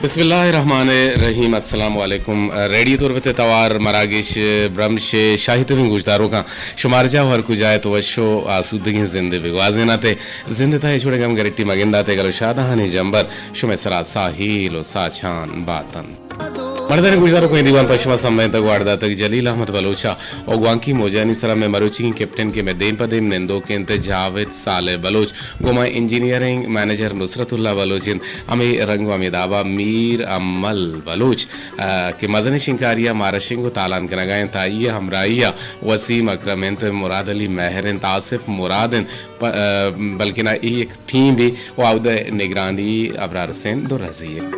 بسم اللہ الرحمن الرحیم۔ السلام علیکم۔ ریڈیو تربت ءِ توار، مراگش، برمش ءِ شاہی تبیں گوشداروکاں، شمارجاہ ہر کجا ات وش و آسودگیں زندے بگوازینات ءُ زند ءِ تہا ہچ وڑیں گم گرٹی مگندات ءُ گل و شادہانی جمبر شمئے سرا ساہیل و ساچان باتنت۔ مردانی گوشداروکاں اے دیوان پہ شما سمجھینتگ و اڈ داتگ جلیل احمد بلوچ ءَ و گوانکی موجانی سرا مئے مروچیگیں کیپٹن کہ مئے دیم پہ دیم نندوک انت جاوید صالح بلوچ، گوں ما انجینئرنگ منیجر نصرت اللہ بلوچ انت، ہمے رنگ و ہمے دابا میر امل بلوچ، آ، کہ مزنیں شنکاری ءَ مارا شنگ و تالان کنگا انت، آئی ءِ ہمراہی ءَ وسیم اکرم انت، مراد علی مہر انت، آصف مراد انت، پ-، آ، بلکنا اے یک ٹیم بی و آودا نگرانی ابرار حسین درازی انت۔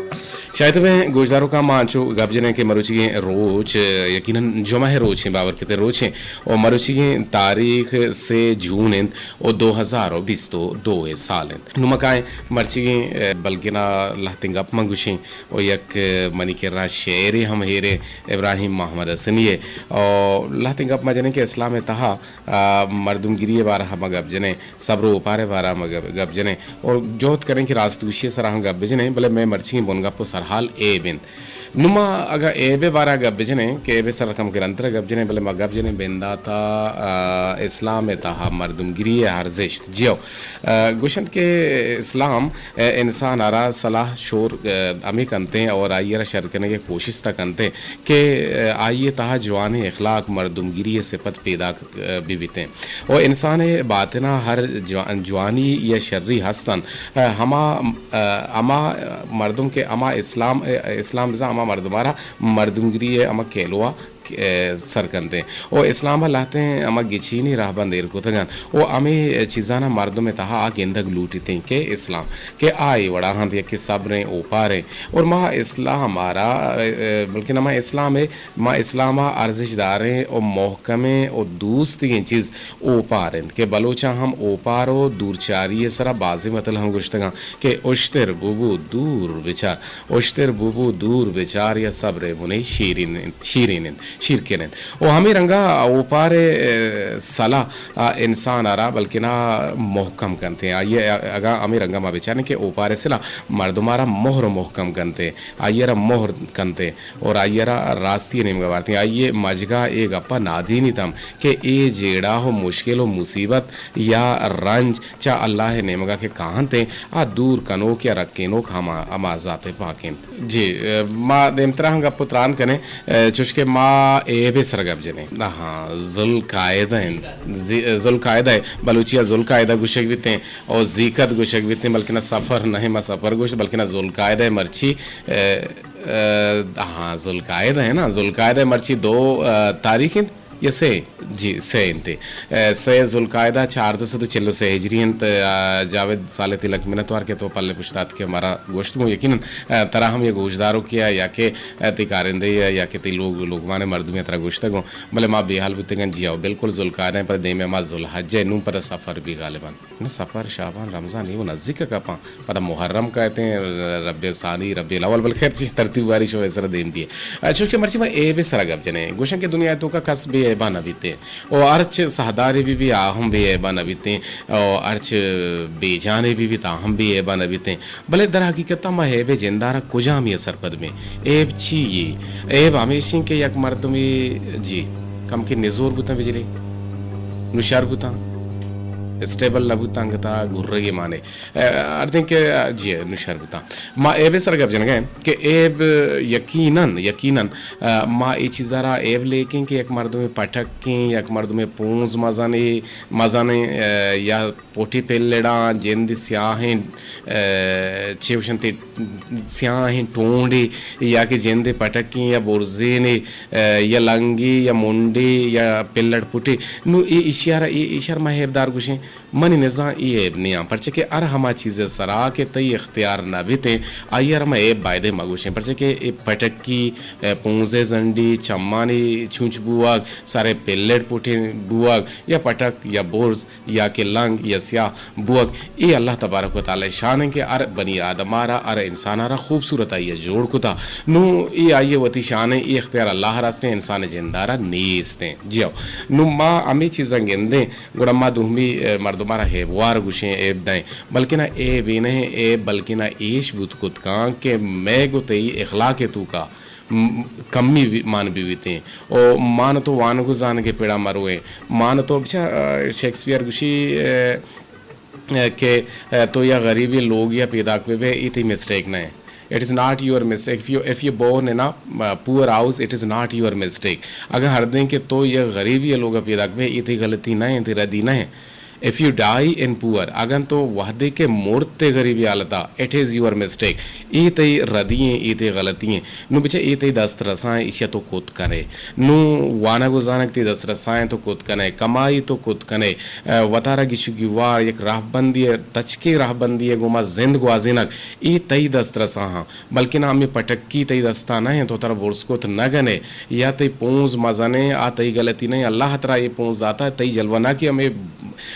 شاہی تبیں گوشداروکاں، ما انچو گپ جنیں کہ مروچیگیں روچ، یقیناً جمعہ ءِ روچیں، باور کتے روچیں، و مروچیگیں تاریخ سے جون انت و دو ہزار و بیست و دو ءِ سال انت۔ نوں ما کائیں مرچیگیں، اے، بلکنا لہتیں گپ من گوشیں و یک، اے، منی کرا شعرے ہم ہیریں ابراہیم محمد حسنی ءِ، و لہتیں گپ ما جنیں کہ اسلام ءِ تہا، آ، مردمگری ءِ بارہ ءَ ما گپ جنیں۔ صبر و اوپار ءِ بارہ ءَ ما گپ، گپ جنیں اور جہد کنیں کہ راستگوشی ءِ سرا ہم گپ بجنیں، بلے مئے مرچیگیں بنگپ و سرحال ایب انت۔ نوں ما اگاں ایب ءِ بارہ ءَ گپ بجنیں کہ ایب ءِ سرا کم گرانتر ءَ گپ جنیں، بلے ما گپ جنیں بندات ءَ، آ، اسلام ءِ تہا مردمگری ءِ ارزشت۔ جیو، آ، گوشنت کہ اسلام، آ، انسان ءَ را صلاح شور، آ، ہمے کنتیں اور آئی ءَ را شر کنگ ءِ کوشست ءَ کنتیں کہ، آ، آئی ءِ تہا جوانیں اخلاق، مردمگری ءِ صفت پیداک بہ بیتیں۔ و انسان ءِ باطن ءَ ہر جوا-، جوانی یا شری ہست انت، ہما، ہما مردم کہ ہما اسلام، اسلام بزاں ہما مردم ءَ را مردمگری ءِ ہما کیلو ءَ سر کنتیں۔ و اسلام ءَ لہتیں ہما گچینی رہبند ایر کتگ انت۔ و ہمے چیزاں مردم ءِ تہا آ گندگ لوٹیتیں کہ اسلام کہ آ اے وڑا انت، یکے صبریں، اوپاریں۔ اور ما اسلام ءَ را، بلکن ہما اسلام ءِ ما اسلام ءَ ارزش داریں و محکمیں و دوستیگیں چیز اوپار انت کہ بلوچاں ہم اوپار و دورچاری ءِ سرا بازیں متل ہم گوشتگاں کہ اشتر ببو دور بچار، اشتر ببو دور بچار یا صبر بنے شیرین انت، شیرین انت، شیرکن انت۔ و ہمے رنگا اوپار ءِ، اے، سلاہ، آ، انسان ءَ را بلکنا محکم کنت۔ آئی ءَ اگاں ہمے رنگا ما بچاریں کہ اوپار ءِ سلاہ مردم ءَ را مہر و محکم کنت، آئی ءَ را مہر کنت۔ اور آئی ءَ را راستی ءِ نیمگ ءَ بارتیں۔ آئی ءِ مجگ ءَ اے گپ ءَ نادینیت ہم کہ اے جیڑہ و مشکل و مصیبت یا رنج چہ اللہ ءِ نیمگ ءَ کہ کاہنت، آ دور کنوک یا رکینوک ہما، ہما ذات پاک انت۔ جی، اے، ما دیمترا ہم گپ و تران کنیں، اے، چوشکہ ما ایب ءِ سر گپ جنیں۔ ہاں، ذوالقاعدہ انت۔ زی-، ذوالقاعدہ، بلوچی ءَ ذوالقاعدہ گوشگ بیتیں، او زیکد گوشگ بیتیں، بلکنا سفر نہ، ما سفر گوشت، بلکنا ذوالقاعدہ مرچی، اے، اے، ہاں، ذوالقاعدہ ہے نا، ذوالقاعدہ مرچی دو، اے، تاریخ انت یا سے؟ جی، سے انت۔ اے، سے ذوالقاعدہ چاردہ سد و چل و سے ہجری انت۔ اے، جاوید صالح، تئی لک منت وار کہ تو پلے پشت آتکے مارا گوشت گوں۔ یقیناً، اے، ترا ہم یک گوشداروکے ءَ یا کہ، اے، تئی کارندے ءَ یا کہ تئی لوگ، لوگمان ءِ مردمے ءَ ترا گوشتگ گوں، بلے ما بے حال بوتگاں۔ جی ہو، بالکل ذوالقاعدہ انت، پدا دیم ءَ ما ذوالحجہ، نوں پدا سفر بی غالباً۔ نہ، سفر، شعبان، رمضان، اے و نزیک ءَ کپاں۔ پدا محرم کئیت، ربیع ثانی، ربیع الاول، بلے خیر، چیز ترتیب واری شو سر دیم دیے۔ اے، چوشکہ مرچی ما ایب ءِ سرا گپ جنیں۔ گوشن کہ دنیا ءِ توکا کس بے ایبا نہ بیتیں۔ او ہرچ ساہدارے بی بی آ ہم بے ایبا نہ بیتیں۔ او ہرچ بے جانے بی بی تا ہم بے ایبا نہ بیتیں۔ بلے در حقیقت ما ایب ءِ جند ءَ را کجامی ءَ سرپد بیں؟ ایب چی یے؟ ایب ہمیش انت کہ یک مردمے، جی، کمکے نزور بوتاں بجلی، نشار بوتاں، اسٹیبل نہ بوتاں، انگتا گرگے مانے۔ اے، اردیں کہ، جی، نشار بوتاں۔ ما ایب ءِ سر گپ جنگ ءَ ایں کہ ایب یقیناً، یقیناً، اے، ما اے چیز ءَ را ایب لیکیں کہ یک مردمے پٹکیں، یک مردمے پونز مزنے، مزنے، اے، یا پوٹی پلڑاں، جند سیاہیں، اے، چے گوشنت، سیاہیں ٹونڈے یا کہ جند پٹکیں یا برزینے، اے، یا لنگے یا منڈے یا پلڑ پٹے۔ نو اے ایشی ءَ را، اے ایشی ءَ را ما ایب دار گوشیں۔ منی نزان اے ایب نیاں، پرچہ کہ ہر ہما چیز ءِ سرا کہ تئی اختیار نہ بیتیں، آئی ءَ را ما ایب بایدیں ما گوشیں، پرچہ کہ اے پٹکی، اے، پونزے زنڈی، چمانی چونچ بوگ، سرے پلڑ پٹیں بوگ، یا پٹک یا برز، یا کہ لنگ یا سیاہ بوگ، اے اللہ تبارک و تعالی ءِ شان انت کہ ہر بنی آدم ءَ را، ہر انسان ءَ را خوبصورت آئی ءَ جوڑ کتا۔ نوں اے آئی ءِ وتی شان انت، اے اختیار اللہ ءَ را استیں، انسان ءِ جند ءَ را نیستیں۔ جی ہو۔ نوں ما ہمے چیزاں گندیں، گڑا ما دومی، اے، مردم تو مارا ہیبوار گوشیں، ایب دائیں، بلکنا ایب اے نہ ایں، ایب بلکنا ایش بوت کت کاں کہ مئے گوں تئی اخلاق ءِ توکا م-، کمی بی-، مان بہ بیتیں۔ او مان تو وانگ و زانگ ءِ پڑا مرویں۔ مان تو بچا، آ، شیکسپیئر گوشی، آ، آ، کہ، آ، تو یا غریبی لوگ یا پیداک بہ بے، اے تئی مسٹیک نہ ایں۔ It is not your mistake. If you, if you born in a, uh, poor house, it is not your mistake. اگاں ہردیں کہ تو یک غریبی ءِ لوگ ءَ پیداک بے، اے تئی غلطی نہ ایں، تئی ردی نہ ایں۔ If you die in poor, اگاں تو وہدے کہ مرت ئے غریبی حالتا، it is your mistake. اے تئی ردی ایں، اے تئی غلطی ایں۔ نوں بچا اے تئی دست رساں، ایشی ءَ تو کت کنے۔ نوں وانگ و زانگ تئی دست رساں تو کت کنے، کمائی تو کت کنے، آ، وتارا گیش و گیوار یک راہبندی ءِ، تچکیں راہبندی ءِ گوما زند گوازینگ، اے تئی دست رساں ہاں۔ بلکنا ہمے پٹکی تئی دستا نہ ایں، تو ترا برز کت نہ گنے، یا تئی پونز مزنیں، آ تئی غلطی نہ ایں، اللہ ترا اے پونز داتا، تئی جلوہ ناکی ہمے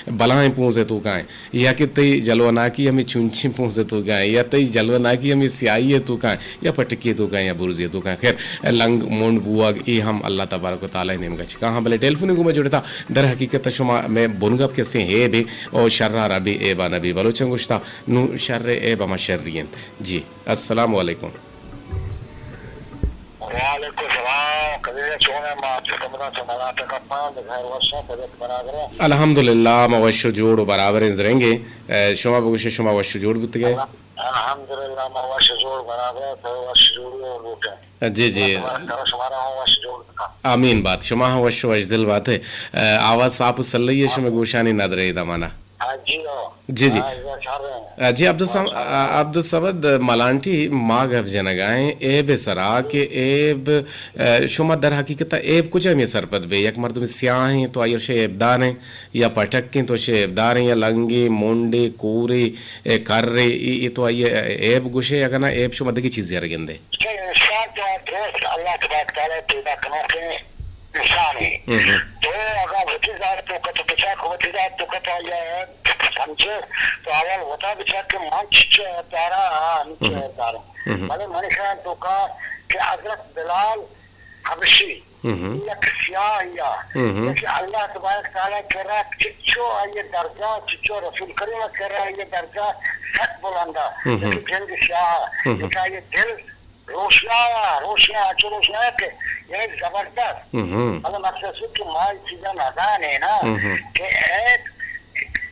بلائیں پونز ءِ توکا ایں، یا کہ تئی جلوہ ناکی ہمے چنچیں پونز ءِ توکا ایں، یا تئی جلوہ ناکی ہمے سیاہی ءِ توکا ایں، یا پٹکی ءِ توکا ایں، یا برزی ءِ توکا ایں۔ خیر، لنگ منڈ بوگ اے ہم اللہ تبارک و تعالی ءِ نیمگا چکا ہاں۔ بلے ٹیلیفون ءِ گوما جڑتا، در حقیقت شما مئے بنگپ کسیں ایب ایں، او شرا ربی ایبا نبی۔ بلوچاں گوشتا، نوں شر ءِ ایب ہما شری انت۔ جی، السلام علیکم۔ وعلیکم السلام۔ قدیر چون ئے؟ ما سمدا سمدا تکپان، بخیر وش ئے، طبیعت برابر ایں؟ الحمدللہ، ما وش و جوڑ و برابر ایں زرنگے۔ اے، شما بگوشے، شما وش و جوڑ بوتگے؟ الحمدللہ، ما وش و جوڑ برابر ایں، تو وش جوڑی و لوٹیں۔ جی، جی۔ اللہ تبارک تعالی شمارا ہم وش جوڑ بکا۔ آمین بات۔ شما ہم وش و وش دل بات ئے۔ اے، آواز صاف و سلئی ئے، شمے گوشانی ندر ئے دمانا۔ ہاں جی، ہاں۔ جی، جی۔ ہاں، یہ شر ہیں۔ آ، جی، عبدالسم-، ہاں، شر ہیں۔ آ، عبدالصمد ملانٹی، ما گپ جنگا ایں ایب ءِ سرا کہ ایب، آ، شما در حقیقت ایب کجامی سرپد بے؟ یک مردم سیاہ ایں تو آئی ءَ شے ایبدار ایں، یا پٹک ایں تو شے ایبدار ایں، یا لنگے، مونڈے، کورے، اے کرے، اے، اے تو آئی ءَ ایب گوشے، اگاں نہ ایب شما دگہ چیزے ءَ را گندے؟ کہ انسان تو درست اللہ تبارک تعالی پیدا کنوکیں انسانے۔ ہم۔ تو اگاں وتی ذات توکا تو بچار کہ وتی ذات توکا تو آئی ءَ سمجھے تو اول وتا بچار کہ من چچو عیب داراں، ہاں، ہمے چو ہم۔ عیب داراں۔ ہم۔ بلے من خیال توکا کہ حضرت بلال حبشی ہم۔ یک سیاہے آ، ہم۔ لیکن اللہ تبارک تعالی کرا چچو آئی درجہ، چچو رسول کریم کرا آئی درجہ سک بلندا۔ ہم۔ لیکن جند سیاہ، ہم۔ لیکن آئی دل روشنا، روشنا، چو روشنا کہ یعنی زبردست۔ ہم۔ مطلب مقصد شو کہ ما یہ چیزا نزانے نا، ہم۔ کہ اے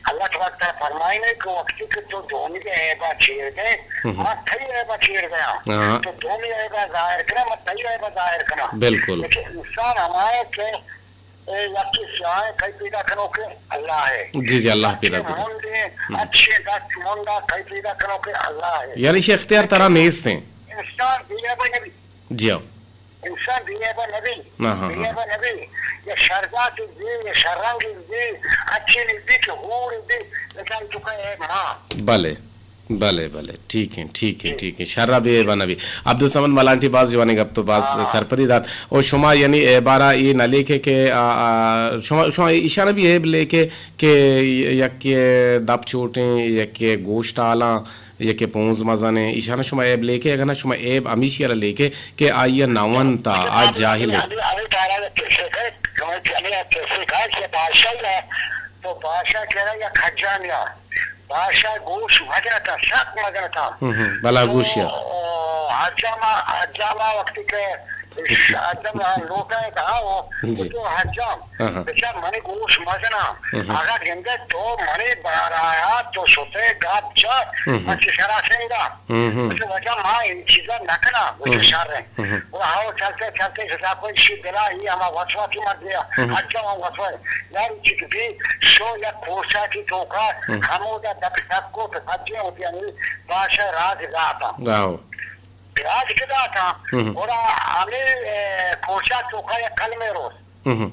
اللہ تبارک تعالی فرمائنے کہ وقتی کہ تو دومی کے عیبا چیر دے، ہم۔ ما تئی عیبا چیر دیاں۔ ہاں۔ تو دومی عیبا ظاہر کنا، ما تئی عیبا ظاہر کنا۔ بالکل۔ لیکن انسان ہمائے کہ اے یکی سیاہیں کئی پیدا کنوکیں؟ اللہ ہے۔ جی، جی، اللہ پیدا اچھے کنوکیں۔ منڈے، ہم۔ اچھے دست منڈا کئی پیدا کنوکیں؟ اللہ ہے۔ یعنی شے اختیار ترا نیست ہیں۔ انسان بے عیبا نبی۔ جی ہاں۔ انسان بے عیبا نبی۔ ہاں، ہاں، بے ہاں۔ عیبا نبی۔ یا شرزات بی، یا شررنگ بی، اچھے بی کہ ہور بی، لیکن تو کا عیب ہاں۔ بلے۔ بلے، بلے، ٹھیک ہیں، ٹھیک ہیں، ٹھیک ہیں۔ شرا بے عیبا نبی۔ عبدالصمد ملانٹی باز جوانیں گپ تو باز ہاں۔ سرپدی دات۔ او شما یعنی عیبارا اے نہ لیکے کہ، آ، آ، شما، شما ایشانا بھی عیب لیکے کہ یکے دپ چوٹیں، یکے گوشت آلاں، یکے پونز مزنیں، ایشانا شما عیب لیکے، اگاں نہ شما عیب ہمیشی را لیکے کہ آئی نہ ونتا، آ جاہلے۔ ابھی، ابھی تارا کیسے کہ، کہ بادشاہ ہے، تو بادشاہ کہہ رہا ہے یا کھجان یا بادشاہ گوش مزن اتاں، سک مزن اتاں۔ ہم، ہم، بلا گوشیا۔ تو، او، حجام، حجام وقتی کہ حجام لوٹا ہے تھا، وہ، جی۔ تو حجام، ہاں، ہاں۔ بچا منی گوش مزن آ۔ ہم، ہم۔ اگر گندے تو منی بار آیا، تو شتے گپ چا، ہم، ہم۔ من چی سرا سنگا۔ ہم، ہم۔ تو وجہ ما ان چیزا نہ کنا، وہ ہم۔ شر ہیں۔ ہم، ہم۔ وہ ہاو چلتے، چلتے، جدا کوئی شی دلا، یہ ہما وسواسی مر گیا۔ ہم۔ حجام وسواسی۔ یار چک بی شو یا کوشا کی توکا ہم۔ ہمودا دپ سک کو تو سجے ہوتی ہیں، بادشاہ راج داتا۔ آو۔ راج کے داتا۔ ہم۔ اور ہمیں، اے، کوشا توکا یا کلمے روز۔ ہم۔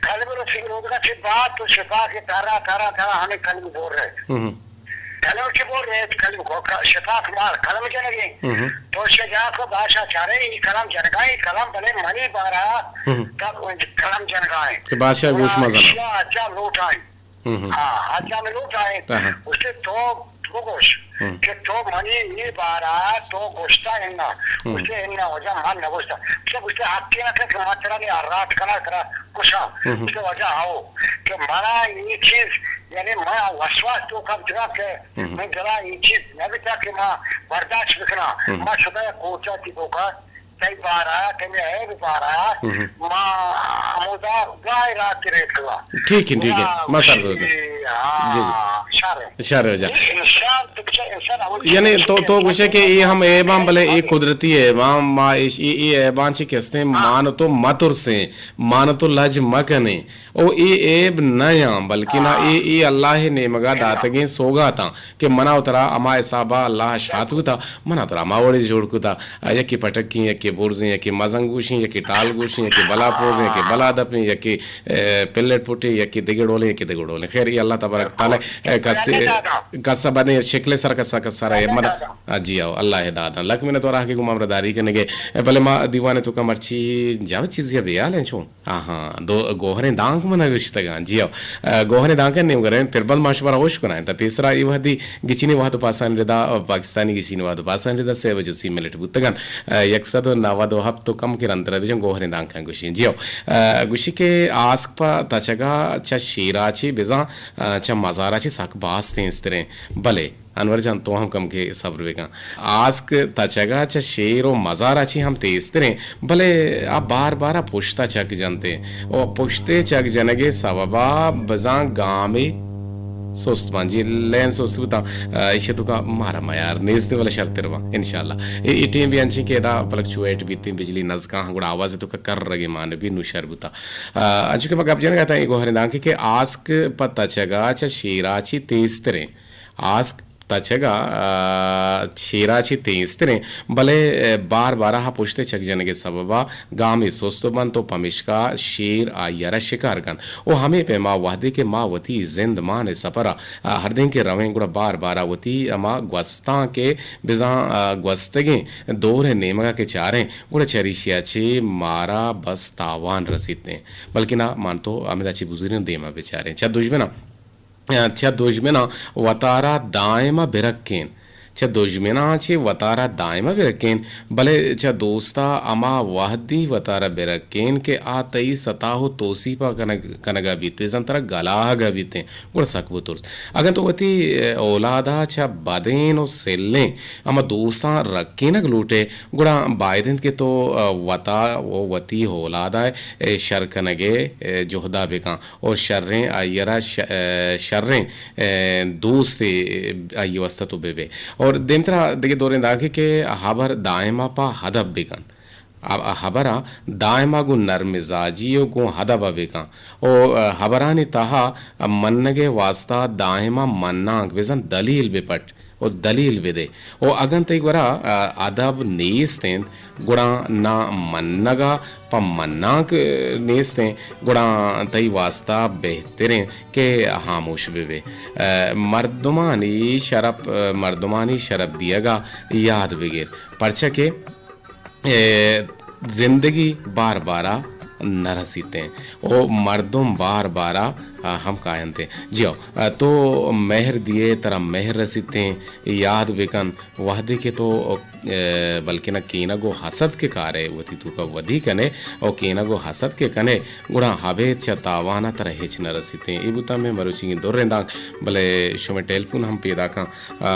کلمے روز سے روز کا چھ بات تو شفا کے تارا، تارا، تارا ہمیں کلمے بول رہے۔ ہم۔ کلم چی بول رہے، کلم کو کا-، شفاف مار، کلم جنگی۔ ہم۔ تو شجاع کو بادشاہ چارے، ای کلم جنگا، ای کلم بلے منی بارا، ہم۔ تب کلم جنگا ہے۔ کہ بادشاہ گوش مزن۔ بادشاہ اجا لوٹائیں۔ ہم۔ ہاں، اجا میں لوٹائیں۔ ہاں۔ اس سے تو بگوش ہم۔ کہ تو منی ای بارا تو گوشتا ہے نا۔ ہم۔ اس سے ہے نا وجہ من نہ گوشتا۔ تو اس سے حق کی نہ کہ میں ترا نہیں آرات کنا، ترا کشا۔ ہم۔ اس سے وجہ آؤ کہ منا یہ چیز یعنی ما وسواس تو کم چنا کہ من دلا یہ چیز نہ بیتا کہ ما برداشت بکنا۔ ما شدا کوچا تی تو کا تئی بارا، تئی عیب بارا، ما ہمودا گائے را کرے کلا۔ ٹھیک ہے، ٹھیک ہے۔ ما سر بودا۔ جی، جی۔ شر ہے۔ شر ہے جا۔ انسان تو بچا انسان یعنی تو، تو گوشے کہ یہ ہم عیباں، بلے یہ قدرتی عیباں، ما اے، اے عیباں چی کستے مان تو مترسیں، مان تو لج مکنیں۔ او اے عیب نہ یاں، بلکنا اے، اے اللہ نیمگا داتگیں سوگاتاں کہ منا و ترا ہما حسابا اللہ شات کتا، منا ترا ہما وڑی جوڑ کتا۔ آ، یکے پٹکیں، یکے برزیں، یکے مزن گوشیں، یکے ٹال گوشیں، یکے بلا پوزیں، یکے بلا دپیں، یکے، اے، پلٹ پٹیں، یکے دگہ ڈولیں، یکے دگہ ڈولیں۔ خیر، اے اللہ تبارک تعالی، اے، کس، کس بدیں شکل سر، کس، کس سر، اے منا، آ، جی آؤ، اللہ داداں۔ لک منت و راہ کے گما ہمراہ داری کنگے۔ اے، بلے ما دیوانے تو کا مرچی جاوید چیزی بیال ہیں چون۔ آہاں، دو گوہریں دانک منا گوشتگاں۔ جی ہو۔ آ، گوہریں دانکاں نیمگریں، پربند ما شمارا ہوش کنائیں۔ تا پیسرا ای وحدی گچینی وحد و پاسانی ردا، پاکستانی گچینی وحد و پاسانی ردا سے بجو سی منٹ بوتگاں۔ آ، یک سد و نود و ہپت و کم کے رندرا بجن گوہریں دانکاں گوشیں۔ جی ہو۔ آ، گوشی کہ آسک پہ تچگا چہ شیرا چی بزاں، آ، چہ مزارا چی سک باز تینستریں۔ بلے انور جان، تو ہم کمکے صبر بکن۔ آسک تچگا چہ شیر و مزارا چی ہم تیزتریں، بلے آ بار بارا پشتا چک جنتیں و پشتے چک جنگے سببا بزاں گامے سست باں۔ جی، لین سست بوتاں، آ، ایشی تو کا مارا میار نیست، بلے شرتر باں، انشاءاللہ۔ اے، اے ٹیم بھی انچیں کہ ادا فلکچویٹ بیتیں، بجلی نزکاں، گڑا آواز تو کا کر رگے مان بھی نو شر بوتا۔ آ، انچو کہ ما گپ جنگا تا اے گوہریں دانکے کہ آسک پہ تچگا چہ شیرا چی تیزتریں۔ آسک تچگا، آ، شیرا چی تیزتریں، بلے، اے، بار بارا پشت چک جنگے سببا گامی سست بنت و پمشکا شیر آئیارا شکار کنت۔ و ہمے پیما وہدے کہ ما وتی زند مان سپرا، آ، ہردیں کہ رویں گڑا بار بارا وتی ہما گوستاں کہ بزاں، آ، گوستگیں دور نیمگا کہ چاریں گڑا چریشیا چی مارا بس تاوان رسیتیں۔ بلکنا مان تو ہمدا چی بزوریں دیما بچاریں۔ چہ دژمنا چہ دژمناں وتارا دائم ء برکین۔ چہ دژمناں چہ وتارا دائم ء برکین، بلے چہ دوستا ہما وہدی وتارا برکین کہ آ تئی ستا و توسیپا کنگ، کنگا بیت، بزاں ترا گلاہگا بیتیں، گڑا سک بترس۔ اگن تو وتی اولادا چہ بدین و سلیں ہما دوستاں رکینگ لوٹے، گڑا باید انت کہ تو وتا و وتی اولادا شر کنگے جہدا بکن۔ اور شریں آئی ء را ش-، ء، شریں، ء، دوستے آئی ء واستہ تو بہ بے۔ اور دیمترا دگہ دوریں دانکے کہ ہبر دائما پہ ہدب بکن۔ آ، آ ہبرا دائما گوں نرم مزاجی و گوں ہدب ء بکن۔ او، ء، ہبرانی تہا منگ ء واستہ دائما منانک بزن دلیل بہ پٹ۔ و دلیل بدے۔ و اگن تئی گورا، ء، ادب نیست انت، گڑا نہ منگا پہ منانک، ء، نیست انت، گڑا تئی واسطہ بہتر انت کہ ہاموش بہ بے۔ ء، مردمانی شرپ، ء، مردمانی شرپ دیگا یاد بگر۔ پرچہ کہ ء، زندگی بار بارا نہ رسیتیں و مردم بار بارا، ء، ہم کاینتیں۔ جی ہو، ء، تو مہر دیے، ترا مہر رسیتیں، یاد بکن، وہدے کہ تو، ء، بلکنا کینگ و حسد کے کارے وتی توکا ودی کنے، او کینگ و حسد کے کنے، گڑا ہبیت چہ تاوانا ترا ہچ نہ رسیتیں۔ اے بوتا میں مروچی دو رنداں، بلے شمے ٹیلیفون ہم پیدا کن۔ آ،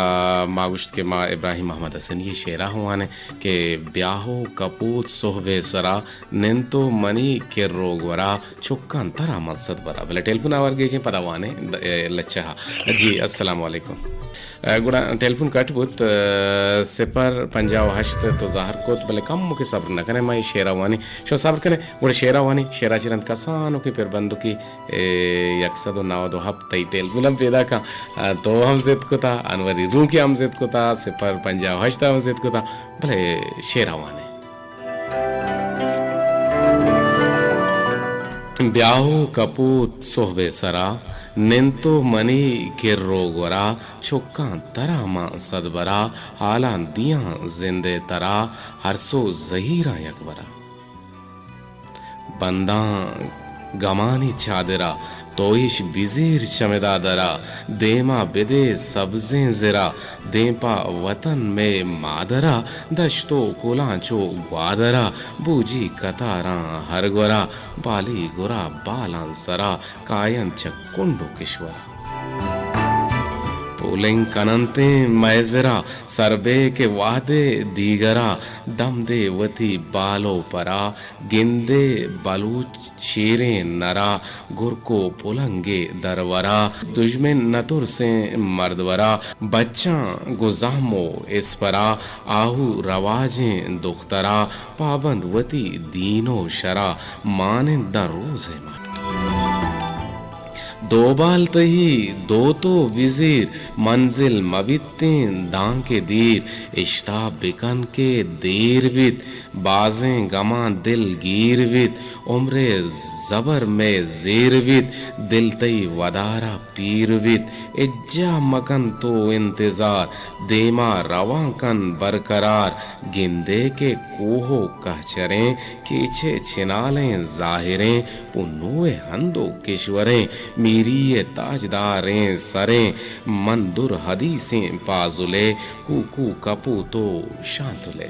ما گوشت کہ ما ابراہیم محمد حسنی ء شعرا ہوں وانے کہ بیاہو کپوت سہب ء سرا، ننتو منی کر و گورا، چکان ترا من صد برا۔ بلے ٹیلیفون آور گیجیں پدا وانے، د-، اے، لچہ ہا۔ جی، السلام علیکم۔ آ، گڑا ٹیلیفون کٹ بوت، آ، صفر پنجاہ و ہشت تو ظاہر کت، بلے کم کہ صبر نہ کنے، ما یہ شعرا وانی۔ شو صبر کنے، گڑا شعرا وانی، شعرا چرند کسانو کہ پر بندو کی اے، یک سد و نود و ہپت تئی ٹیلیفون ہم پیدا کن۔ آ، تو ہم ضد کتا، انوری روکی ہم ضد کتا، صفر پنجاہ و ہشت ہم ضد کتا، بلے شعرا وانے۔ بیاہو کپوت سہب ء سرا، ننتو منی کر و گورا، چکاں ترا ماں صد برا، حالاں دیاں زند ء ترا، ہر سو زہیراں یک برا۔ بنداں گمانی چادرا، تو ایش بزیر چمدا درا، دیما بدے سبزیں زرا، دیم پہ وطن مئے مادرا، دشت و کولاں چو گوادرا، بوجی کتاراں ہر گورا، بالی گورا بالاں سرا، کاینت چہ کنڈ و کشورا۔ پولنگ کننتیں مئے زرا، سر بے کہ وہدے دیگرا، دم دے وتی بال و پرا، گندے بلوچ شیریں نرا، گرک و پلنگے درورا، دژمن نہ ترسیں مردورا، بچاں گوں زہم و اسپرا، آہو رواجیں دخترا، پابند وتی دین و شرا، مانند داں روزے ماہ۔ دوبال تئی دوت و بزیر، منزل مہ بیتیں دانکہ دیر، اشتاپ بکن کہ دیر بیت، بازیں گماں دل گیر بیت، عمرے زبر مئے زیر بیت، دل تئی ودارا پیر بیت، اجاہ مکن تو انتظار، دیما روان کن برقرار، گندے کہ کوہ و کہچریں، کیچ ء چنالیں ظاہریں، پنو ء ہند و کشوریں، میری ء تاجداریں سریں، من در حدیثیں پازلے، کوکو کپوت و شانتلے۔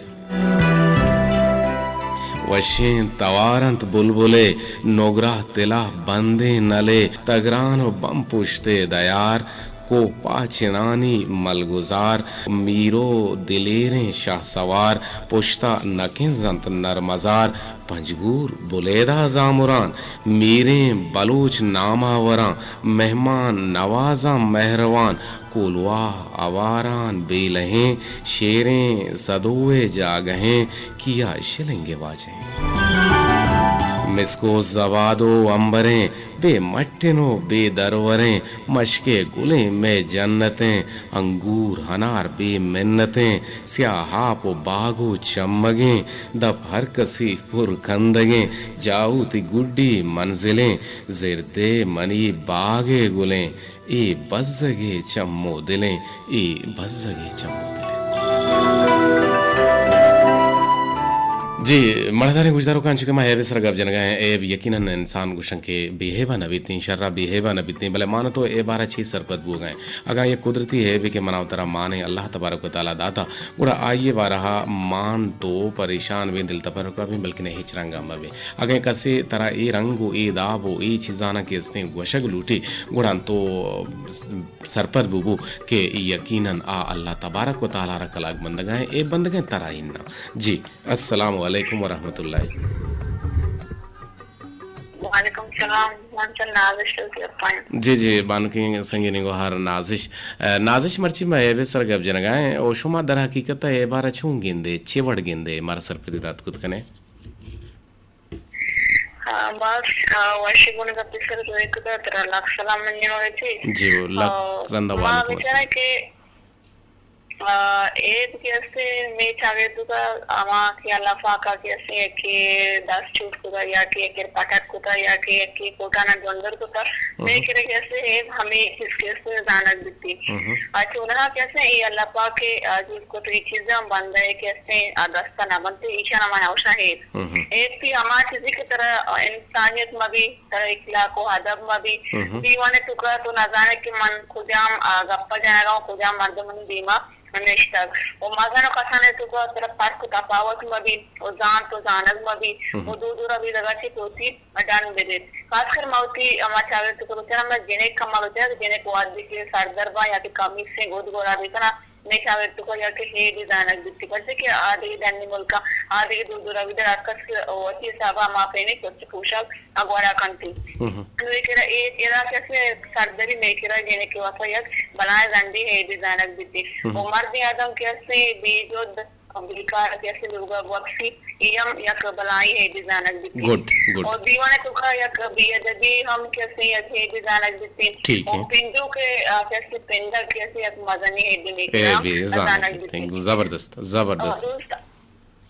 وشیں توار انت بلبلے، نگراہ تلاہ بندیں نلے، تگران و بم پشتے دیار، کوہ پاچنانی ملگزار، میرو دلیریں شہسوار، پشتا نکنزنت نرمزار، پنجگور بلیدہ زامران، میریں بلوچ ناماوراں، مہمان نوازاں مہروان، کولواہ آواران بیلہیں، شیریں سدوئے جاگہیں، کیا شلنگ واجہیں۔ مسکو زواد و امبریں، بے مٹن و بے دروریں، مشکے گلیں مئے جنتیں، انگور ہنار بے منتیں، سیاہ آپ و باگ و چمگیں، دپ ہر کسی پر کندگیں، جاہوتی گڈی منزلیں، زردے منی باگ ء گلیں، اے بزگے چم و دلیں، اے بزگے چم و دلیں۔ جی، مڑداریں گوشداروکاں، چونکہ ما ایب ء سر گپ جنگا ہیں، ایب یقیناً انسان گوشن کہ بے ہیبا نہ بیتیں، شرا بے ہیبا نہ بیتیں، بلے مان تو اے بارا چی سرپد بوگا ہیں۔ اگاں یک قدرتی ہیبے کہ منا و ترا مانے اللہ تبارک و تعالی داتا، گڑا آئی بارہا مان تو پریشان بیں، دل تبرک بیں، بلکہ نہ ہچ رنگا مبیں۔ اگاں کسے ترا اے رنگ و اے داب و اے چیزانا کہ استیں گوشگ لوٹی، گڑا تو سرپد بو بو کہ یقیناً آ اللہ تبارک و تعالی را کلاگ بندگا ہیں، اے بندگا ہیں ترا ہی نہ۔ جی، السلام علیکم و رحمت اللہ۔ وعلیکم السلام، من چہ نازش توتی اپائیں۔ جی، جی، بانکیں سنگینی گوہار نازش۔ اے، نازش مرچی ما ایبے سر گپ جنگا ہیں، او شما در حقیقت ایبارا چون گندے، چے وڑ گندے، مارا سرپدی دات کت کنے؟ ہاں، باز، آ، وشی گون گپی سر دوئے کتا، ترا لکھ سلام منی وتی۔ جی، وہ لکھ آ، رندا ما وعلیکم بچارا السلام۔ کہ، آ، عید کہ استے مے چاگردگا ہما کہ اللہ پاکا کہ استے یکی دست چوٹ کتا یا کہ یکی پٹک کتا یا کہ یکی کوٹانا جندر کتا، مے ہم۔ کرا کہ استے عید ہمے چیز کہ استے زانگ بیتی۔ ہم۔ آ، چونہا کہ استے اے اللہ پاک کہ، آ، جوڑ کت اے چیزاں بندہ کہ استے آ دستا نہ بنتے، ایشان ہما نوشا عید۔ ہم۔ عید تی ہما چیزی کہ ترا انسانیت مبی، ترا اخلاق و ادب مبی۔ ہم۔ دیوان توکا تو نزانے کہ من کجام، آ، گپا جنگا و کجام مردم منی دیما نشتگ۔ و مزن و کسان توکا ترا فرق و تفاوت مبی و زانت و زانگ مبی ہم۔ و دود و ربیدگا چی توتی ڈن بدیت۔ خاص کر ما وتی ہما چاگرد توکا بچارا، ما جنک کما بچارا، جنک وہدے کہ سردر باں یا کہ کمیسیں گد گورا بکنا، مئے چاگرد توکا یا کہ ہیڈی زانگ بیتی، پرچہ کہ آ دگہ ڈنی ملکاں، آ دگہ دود و ربیدگ ہر کس کہ وتی حسابا ہما پہنے پرچہ پوشاک ء گورا کنتی۔ ہم۔ نوں اے کرا اے، ادا کہ اسے سردری مئے کرا جنک ء واسطہ یک بلائیں رندی ہیڈی زانگ بیتی۔ ہم۔ و مردیں آدم کہ اسے بے جد بیکار کہ اسے لوگا وپسی، اے ہم یک بلائیں ہیڈی زانگ بیتی۔ گڈ، گڈ۔ و دیوان توکا یک بے ادبی ہم کہ اسے یک ہیڈی زانگ بیتی۔ ٹھیک و ہے۔ پندو کہ، آ، کہ اسے پندگ کہ اسے یک مزنی ہیڈی مئے اے کرا بے زانگ زانگ بیتی۔ بیتی۔ زبردست، زبردست۔ آ، دوست،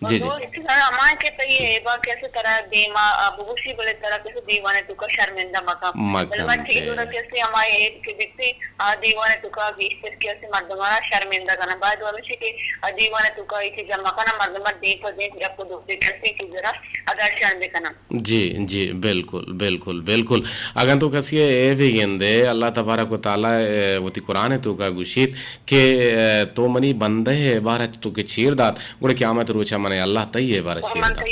جی، جی۔ دوست، ہما کہ تئی ایبا کہ اسے ترا دیما، آ، بگوشی، بلے ترا کسے دیوان توکا شرمندہ مکن۔ مکن، بلے ما چی جی۔ دورا کہ اسے ہما ایب کہ بیتی، آ دیوان توکا گیشتر کہ اسے مردمارا شرمندہ کنن۔ باید ہمیشی کہ آ دیوان توکا اے چیزا مکنن، مردمار دیم پہ دیم یک و دو دے کسی کہ ذرا ادرشان بکنن۔ جی، جی، بالکل، بالکل، بالکل۔ اگاں تو کسی ء ایبے گندے، اللہ تبارک و تعالی، ء، وتی قرآن ء توکا گوشیت کہ، ء، تو منی بندہ ء عبارت تو کہ چیر دات، گڑا قیامت روچا من اللہ تئی عیب ءَ را چیر داں۔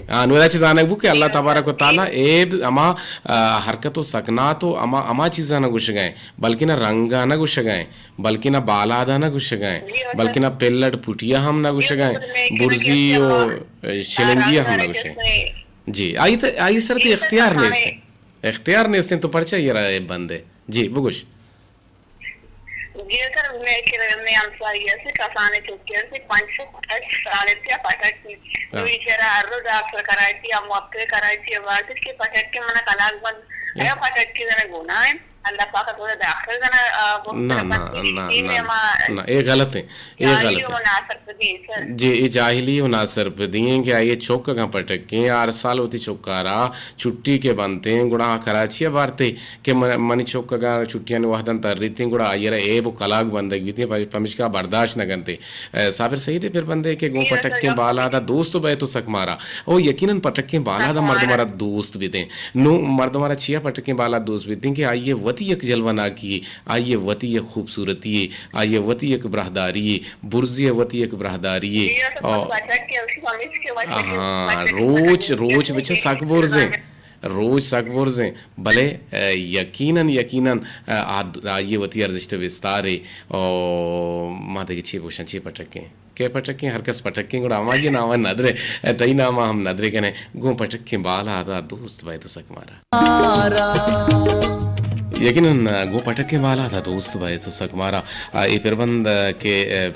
ہاں، نوں ادا چہ زانگ بو کہ اللہ تبارک و تعالی عیب ہما، آ، حرکت و سکنات و ہما، ہما چیزاں نہ گوشگ ءَ ایں، بلکنا رنگ ءَ نہ گوشگ ءَ ایں، بلکنا بالاد ءَ نہ گوشگ ءَ ایں، بلکنا پلڑ پٹی ءَ ہم نہ گوشگ ءَ ایں، برزی و شلنگی ءَ ہم نہ گوشگ ءَ ایں۔ جی، آئی ت-، آئی سر تی اختیار نیست۔ اختیار نیست تو پرچا یہ را عیب بندے؟ جی، بگوش۔ جی سر، میں کہ میں ہمسائی ہستی، کسانے چکے ہستی، پنچ شش سال اتیا پٹک کی۔ ہاں۔ نو ایشرا ہر روز ڈاکٹر کراچی، ہم وقت کراچی، بات کہ پٹک کے منا کلاک بند۔ اے پٹک کے زنا گناہ ہے۔ اللہ پاک تو ڈاکٹر زنا، آ، نہ، نہ، نہ، نہ، نہ، اے غلط ہے۔ اے غلط ہے۔ جی، اے جاہلی و ناسرپدی ہیں کہ آئی چک اگاں پٹکیں، ہر سال وتی چکارا چھٹی کے بنتیں، گڑا آ کراچی ءَ بارتے کہ من-، منی چک اگاں چھٹیانی وہداں تریتیں، گڑا آئی را عیب و کلاگ بندگ بیتیں، پم-، پمشکا برداشت نہ کنتے۔ اے، صابر سعید ءِ پر بندے کہ گوں پٹکیں بالاد ءَ دوست بئیت و سک مارا۔ او یقیناً پٹکیں بالاد ءَ مردم را دوست بیتیں۔ نوں مردم را چیا پٹکیں بالاد دوست بیتیں کہ آئی وتی یک جلوہ ناکی، آئی وتی یک خوبصورتی، آئی وتی یک براہداری، برزی وتی یک براہداری۔ ہاں، روچ، روچ بچہ سک برزیں۔ روچ سک برزیں۔ بلے، اے، یقیناً، یقیناً، اے، آ-، آئی وتی ارزشت بستارے۔ او ما دگہ چی بوشن، چی پٹکیں؟ کہ پٹکیں، ہر کس پٹکیں، گڑا ہمائی نام ندرے، اے، تئی نام ہم ندرے کنے۔ گوں پٹکیں بالاد ءَ دوست بئیت سک مارا۔ یقیناً گوں پٹکیں بالاد ءَ دوست بئیت و سک مارا۔ آ، اے پربند کہ،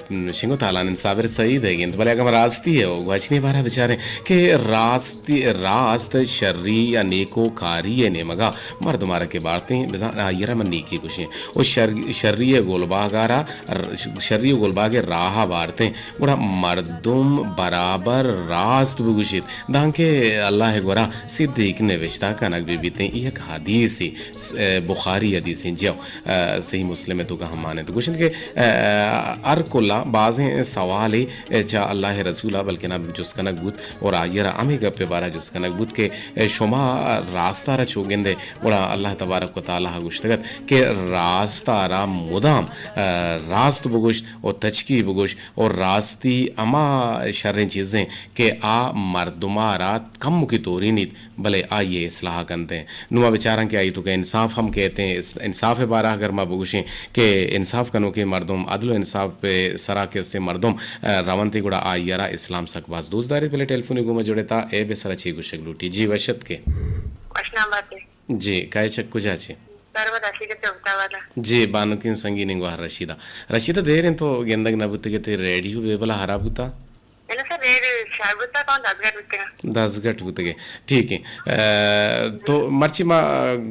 آ، شنگ و تالان انت صابر سعید ءِ گند، بلے اگاں ما راستی ءَ و گواچنی بارہ ءَ بچاریں کہ راستی، راست شری یا نیکو کاری ءِ نیمگا مردم ءَ را کہ بارتیں، بزاں آئی ءَ را من نیکی گوشیں و شر-، شری ءِ گلباگ ءَ را، شری ءِ گلباگ ءِ راہ ءَ بارتیں۔ گڑا مردم برابر راست بگوشیت، دانکہ اللہ ءِ گورا صدیق نوشتہ کنگ بہ بیتیں۔ اے یک حدیثے، س-، بخاری حدیثیں، جیو، اے، صحیح مسلم ءِ توکا ہم مان انت۔ گوشنت کہ، اے، ہر کلا بازیں سوالے، اے، چہ اللہ ءِ رسول ءَ بلکنا جست کنگ بوت اور آئی ءَ را ہمے گپ ءِ بارا جست کنگ بوت کہ، اے، شما راست ءَ را چو گندے؟ گڑا اللہ تبارک و تعالی ءَ گوشتگ ات کہ راست ءَ را مدام، اے، راست بگوش و تچکی بگوش۔ و راستی ہما شریں چیزیں کہ آ مردم ءَ را کمکے تورینیت، بلے آئی ءِ اصلاح کنت ایں۔ نوں ما بچاراں کہ آئی توکا انصاف ہم کیت ایں، اس-، انصاف ءِ بارہ ءَ اگر ما بگوشیں کہ انصاف کنوکیں مردم، عدل و انصاف ءِ سرا کہ استیں مردم، اے، رونت ایں، گڑا آئی ءَ را اسلام سک باز دوست داریت۔ بلے ٹیلیفونے گوں ما جڑتا، عیب ءِ سرا چی گوشگ لوٹی؟ جی، وش اتکے۔ وش نام باتے۔ جی، کئے چہ کجا چے؟ سر، ما رشیدہ چوبتا والا۔ جی، بانکیں سنگینیں گوہر رشیدہ۔ رشیدہ، دیر انت تو گندگ نہ بوتگ ئے، تئی ریڈیو بے بلا ہراب بوتا؟ نہ سر، ریڈیو شر بوتا، کون دزگٹ بوتگا۔ دزگٹ بوتگ ئے۔ ٹھیک ہے۔ اے، تو مرچی ما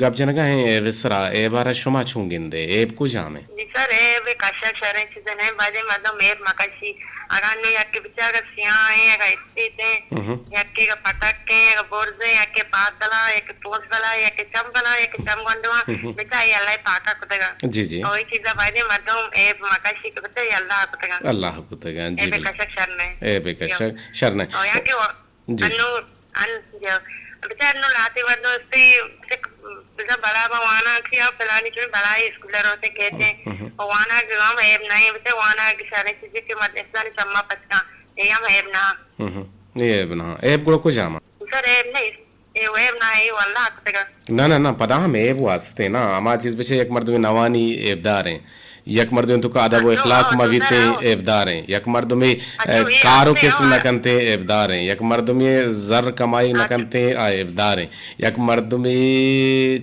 گپ جنگا ہیں عیب ءِ سرا، عیب ءَ را شما چون گندے؟ عیب کجام ہے؟ جی سر، عیب کشک شریں چیزیں نہیں، بازیں مردم عیب مکشی۔ اگاں نوں یکے بچار اگاں سیاہ ایں، اگاں اسپیت ایں، ہم۔ یکے اگاں پٹک ایں، اگاں برز ایں، یکے پاد دلا، یکے پوست دلا، یکے چم دلا، یکے چم گونڈواں، ہم۔ بچار اے اللہ پاکا کتگا۔ جی، جی۔ او اے چیزا بایدیں مردم عیب مکشی کہ بچار اے اللہ کتگا۔ اللہ کتگا، جی، عیب بل-، کشک شر نہ۔ عیب کشک شر نہ۔ او یکے و-، جی۔ انو، ان، جو، بچار انو لاتے مردم استے، چک، بزاں بڑا با وانا کیا، پلانی چون بڑا اسکول روتے کہتے، ہم، ہم۔ او وانا جو ہم عیب نہیں، بچار وانا کی سارے چیزیں کہ مد-، اسلام چما پچکا، اے ہم عیب نہ۔ ہم، ہم۔ اے عیب نہ، عیب گڑا کجام؟ سر، عیب نہیں، اے عیب نہ، اے واللہ کتگا۔ نہ، نہ، نہ، پدا ہم عیب واسطے نہ، ہما چیز بچے یک مردم نوانی عیب دار ہیں۔ یک مردمے توکا ادب و اخلاق مہ بیتیں، عیبداریں۔ یک مردمے، اے، کار و کسب نہ کنتیں، عیبداریں۔ یک مردمے زر کمائی نہ کنتیں، آ عیبداریں۔ یک مردمے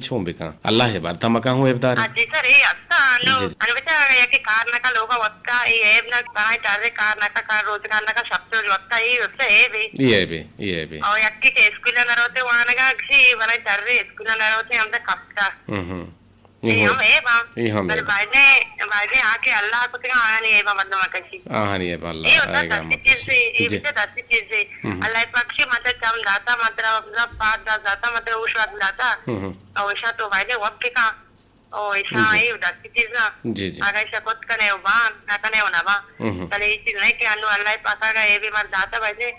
چون بکن؟ اللہ عبادت مکن ہوں عیبداریں۔ جی سر، اے ہستا، انو، جی، جی۔ انو بچار یکے کار نہ کن لوگا وقتا، اے عیب نہ، بنائے چارے کار نہ کن، کار روزگار نہ کن، شپ روز وقتا، اے وقتا عیب ہے۔ اے عیب ہے، اے عیب ہے۔ او یکے کہ اسکول نہ روتے وانگا، گشی بنائے چارے اسکول نہ روتے، ہم تک کپتا۔ ہم، ہم۔ اے ہم عیب آں۔ اے ہم بلے عیب۔ بایدیں، بایدیں آ کہ اللہ کتگاں، آیانی عیبا مردم کشی۔ آہانی عیبا اللہ اے وتا آئیگا دستی مکشی۔ چیزے، اے جی۔ بچے دستی چیزے۔ ہم۔ اللہ پاک شی مطلب چم داتا، مطلب، مطلب پاد دا داتا، مطلب اوش وقت داتا۔ ہم، ہم۔ او ایشا تو بایدیں وقت کن۔ او ایشا جی۔ اے دستی چیزاں۔ جی، جی۔ اگا ایشا کت کنے و بان، نہ کنے و نہ بان۔ ہم، ہم۔ بلے اے چیز نہیں کہ انو اللہ پاک آگا عیبے مر داتا بایدیں